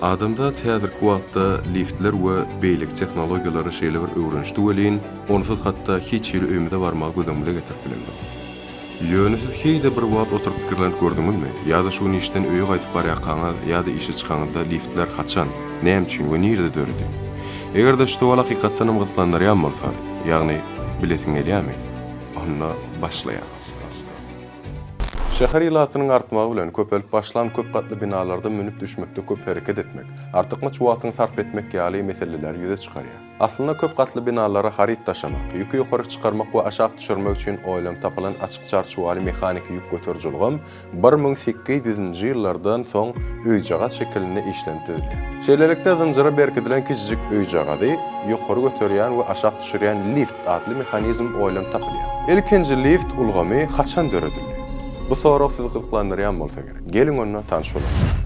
Adamzat häzirki wagtda liftler we beýleki tehnologiýalara şeýle bir öwrenişdi welin, onsuz hatda hiç hili öýümize barmagy göz öňümize getirip bilemzok. Ýöne siz heý-de bir wagt oturyp pikirlenip gördüňizmi? Ýa-da şu gün işden öýe gaýdyp barýarkaňyz ýa-da işe çykaňyzda liftler haçan, näme üçin we nirede döredi? Eger-de şu sowal hakykatdanam gyzyklandyrýan bolsa, ýagny bilesiň gelýärmi? Onda başlaýarys. Şäher ilatynyň artmagy bilen, köpelip başlan köp gatly binalarda münüp-düşmekde köp hereket etmek, artykmaç wagtyňy sarp etmek ýaly meseleleri ýüze çykarýar. Aslynda köp gatly binalara haryt daşamak, ýüki ýokaryk çykarmak we aşak düşürmek üçin oýlanyp tapylan açyk çarçuwaly mehaniki ýük göteriji ulgam 1800 nji ýyllardan soň öýjagaz şekilinde işlenip düzülýär. Şeýlelikde, zynjyra berkidilen kiçijik öýjagazy ýokary göterýän we aşak düşürýän lift atly mehanizm oýlanyp tapylýar. Ilkinji lift ulgamy haçan döredildi? Bu sorag sizi gyzyklandyrýan bolsa gerek. Geliň onda tanyş bolalyň.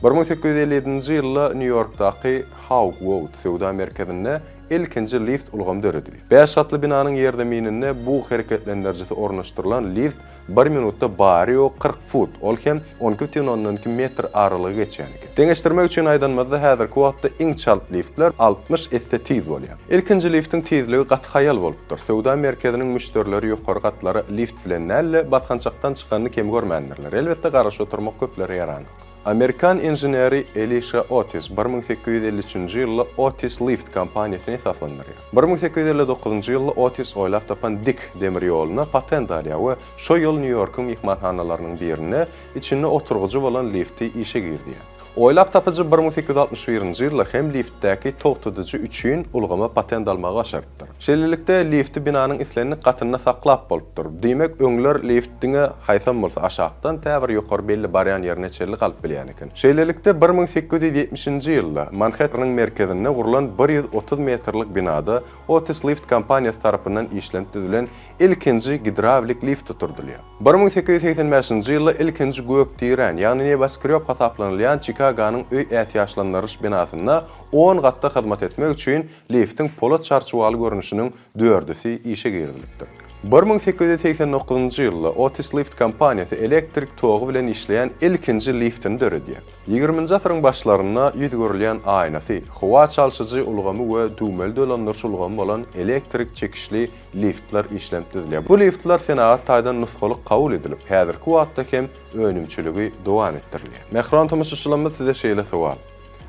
1857-nji ýylda Nýu-Ýorkdaky Haug-Wood söwda merkezinde ilkinji lift ulgamy döredilýär. Bäş gatly binanyň ýerzemininde bug hereketlendirijisi ornaşdyrylan lift bir minutda bary-ýogy 40 fut, ol hem 12,2 metr aralygy geçýän eken. Deňeşdirmek üçin aýdanymyzda, häzirki wagtda iň çalt liftler 60 esse tiz bolýar. Ilkinji liftiň tizligi gaty haýal bolupdyr. Söwda merkeziniň müşderileri ýokary gatlara lift bilen däl-de, basgançakdan çykanyny kem görmändirler. Elbetde, garaşyp oturmak köplere ýaranok. Amerikan inženeri Elişa Otis 1853-nji ýylda Otis Lift kompaniýasyny esaslandyrýar. 1859-njy ýylda Otis oýlap tapan dik demir ýoluna patent alýar we şo ýyl Nýu-Ýorkuň myhmanhanalarynyň birinde içinde oturgyjy bolan lifti işe girizýär. Oýlap tapyjy 1861-nji ýylda hem liftdäki togtadyjy üçin ulgama patent almagy başarypdyr. Şeýlelikde, lifti binanyň islendik gatynda saklap bolupdyr. Diýmek, öňler lift diňe haýsam bolsa aşakdan tä bir ýokary belli barýan ýerine çenli galyp bilýän eken. Şeýlelikde, 1870-nji ýylda Manhetteniň merkezinde gurlan 130 metrlik binada Otis Lift kompaniýasy tarapyndan işlenip düzülen ilkinji gidrawlik lift oturdylýar. 1885-nji ýylda ilkinji gök dirän, ýagny neboskrýob hasaplanylýan Çikagonyň öý ätiýaçlandyryş binasynda on gatda hyzmat etmek üçin liftiň polat çarçuwaly görnüşiniň dördüsi işe girizilipdir. 1889-njy ýylda Otis Lift kompaniýasy elektrik togy bilen işleýän ilkinji liftini döredýär. Ýigriminji asyryň başlarynda ýüz görülýän aýnasy, howa çalşyjy ulgamy we düwmeli dolandyryş ulgamy bolan elektrik çekişli liftler işlenip düzülýär. Bu liftler senagat taýdan nusgalyk kabul edilip, häzirki wagtda hem önümçiligi dowam etdirilýär. Mähriban tomaşaçylarymyz size şeýle sowal.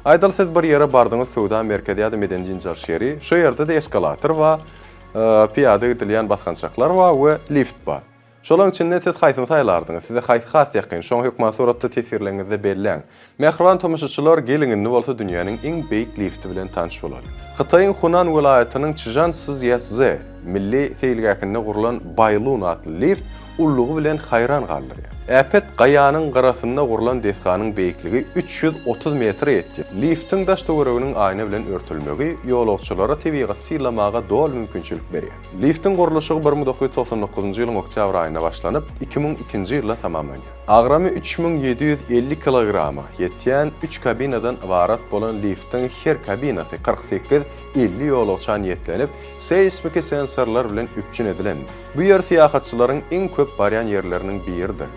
Aýdaly siz bir ýere bardyňyz söwda merkezi ýa-da medeni dynç alyş ýeri, şo ýerde-de eskalator bar, pyýada gidilýän basgançaklar bar we lift bar. Şolaň içinden siz haýsyny saýlardyňyz? Size haýsy has ýakyn? Şoňa hökman suratda teswirleriňizde belläň. Mähriban tomaşaçylar, geliň indi bolsa dünýäniň iň beýik lifti bilen tanyş bolalyň. Hytaýyň Hunan welaýatynyň Çžanszýasze milli seýilgähinde gurlan Baýlun atly lift ululygy bilen haýran galdyrýar. Äpet gaýanyň gyrasynda gurlan desganyň beýikligi 330 metre ýetýär. Liftiň daş-töwereginiň aýna bilen örtülmegi ýolagçylara tebigaty synlamaga doly mümkinçilik berýär. Liftiň gurluşygy 1999-njy ýylyň oktýabr aýynda başlanyp, 2002-nji ýylda tamamlanýar. Agramy 3750 kilograma ýetýän üç kabinadan ybarat bolan liftiň her kabinasy 48, 50 ýolagça niýetlenip, seýsmiki sensorlar bilen üpjün edilendir. Bu ýer syýahatçylaryň iň köp barýan ýerleriniň biridir.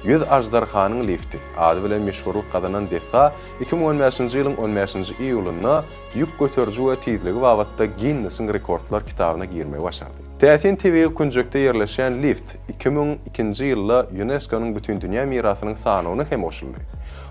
Ýüz aždarhanyň lifti ady bilen meşhurlyk gazanan desga 2015-nji ýylyň on bäşinji iýulynda ýük göteriji we tizligi babatda Ginnesiň rekordlar kitabyna girmegi başardy. Täsin tebigy künjekde ýerleşýän lift 2002-nji ýylda ÝUNESKO-nyň Bütindünýä mirasynyň sanawyna hem goşuldy.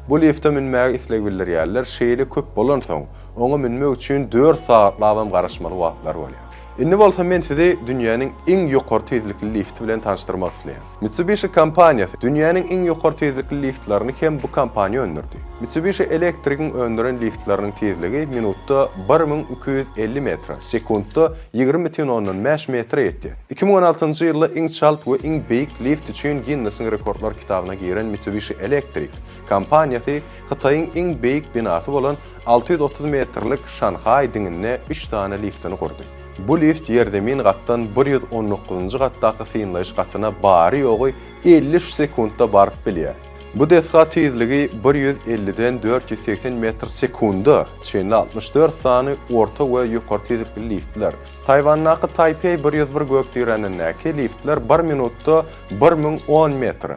Bu lifte münmäge isleg bildirýänler şeýle köp bolansoň, oňa münmek üçin dört sagatlabam garaşmaly wagtlar bolýar. Indi bolsa men sizi dünýäniň iň ýokary tizlikli lifti bilen tanyşdyrmak isleýän. Mitsubishi kompaniýasy dünýäniň iň ýokary tizlikli liftlerini hem bu kompaniýa öndürdi. Mitsubishi Electric-iň öndüren liftleriniň tizligi minutda 1250 metre, sekuntda 20,5 metre ýetýär. 2016-njy ýylda iň çalt we iň beýik lift üçin Ginnesiň rekordlar kitabyna giren Mitsubishi Electric kompaniýasy Hytaýyň iň beýik binasy bolan 630 metrlik Şanhaý diňinde üç sany liftini gurdy. Bu lift ýerzemin gatdan 119-njy gatdaky synlaýyş gatyna bary-ýogy 53 sekuntda baryp bilýär. Bu desga tizligi 150-den 480 metr sekunda çenli 64 sany orta we ýokary tizlikli liftler, Taýwandaky Taýpeý 101 gökdiränindäki liftler bir minutda 1010 metre.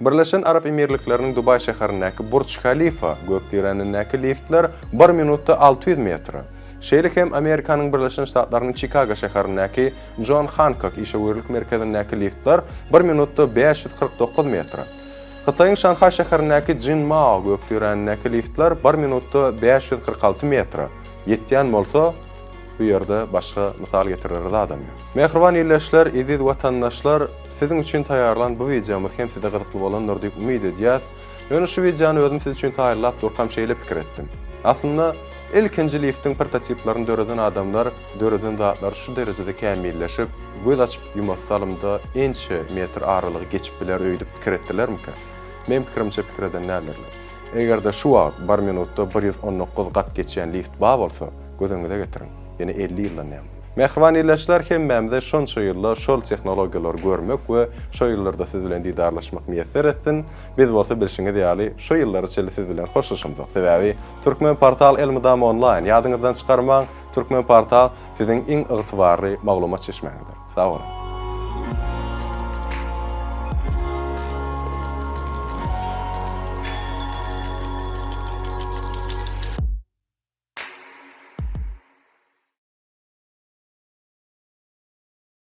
Birleşen Arap Emirlikleriniň Dubaý şäherindäki Burj Halifa gökdiränindäki liftler bir minutda 600 metre. Şeýle hem Amerikanyň Birleşen Ştatlarynyň Çikago şäherindäki Jon Hankok işewürlik merkezindäki liftler bir minutda 549 metre. Hytaýyň Şanhaý şäherindäki Jinmao gökdiränindäki liftler bir minutda 546 metre ýetýän bolsa, bu ýerde başga mysal getirere zadam ýok. Mähriban ildeşler, eziz watandaşlar, siziň üçin taýýarlan bu wideomyz hem size gyzykly bolandyr diýip umyt edýäs. Ýöne şu wideony özüm siz üçin taýynlap durkam şeýle pikir etdim. Aslynda, ilkinji liftiň prototiplerini döreden adamlar döreden zatlary şu derejede kämilleşip, göz açyp ýumasy salymda ençe metr aralygy geçip biler öýdüp pikir etdilermikä? Meň pikirimçe pikir eden däldirler. Eger-de şu wagt bir minutda 119 gat geçýän lift bar bolsa, göz öňüňize getiriň, ýene 50 ýyldan näme? Mähriban ildeşler, hemmämize şonça ýylda şol tehnologiýalary görmek we şo ýyllarda siz bilen didarlaşmak miýesser etsin. Biz bolsa bilşiňiz ýaly, şo ýyllara çenli siz bilen hoşlaşamzok. Sebäbi Türkmenportal elmydama onlaýn. Ýadyňyzdan çykarmaň, Türkmenportal siziň iň ygtybarly maglumat çeşmäňizdir. Sag boluň!